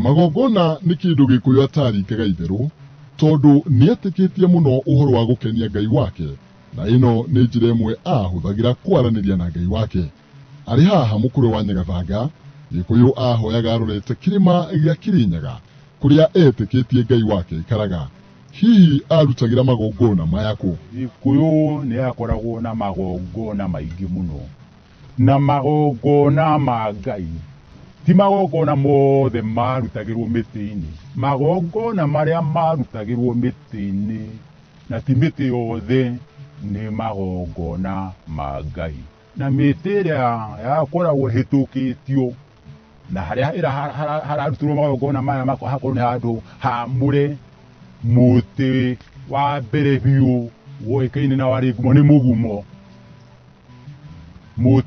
Magongona nĩ kĩndũ Gĩkũyũ ataringaga itherũ tondũ nĩetĩkĩtie mũno ũhoro wa gũkenia Ngai wake na ĩno nĩ njĩra ĩmwe ahũthagĩra kwaranĩria na Ngai wake. Arĩ haha mũkũrwe wa Nyagathanga, Gĩkũyũ ahoyaga arorete kĩrĩma gĩa Kĩrĩnyaga kũrĩa etĩkĩtie Ngai wake aikaraga. Hihi arutagĩra magongona maya kũ? Gĩkũyũ nĩ akoragwo na magongona maingĩ mũno, na magongona ma Ngai ti magongona mothe marutagĩrwo mĩtĩ-inĩ. Magongona marĩa marutagĩrwo mĩtĩ-inĩ na ti mĩtĩ yothe nĩ magongona ma Ngai. Na mĩtĩ ĩrĩa yakoragwo ĩhĩtũkĩtio na harĩa hararutĩrwo magongona maya hakorwo nĩ handũ hamũre, mũtĩ wa mbere biũ woĩkaine na warĩ ngumo nĩ mũgumo. Mũtĩ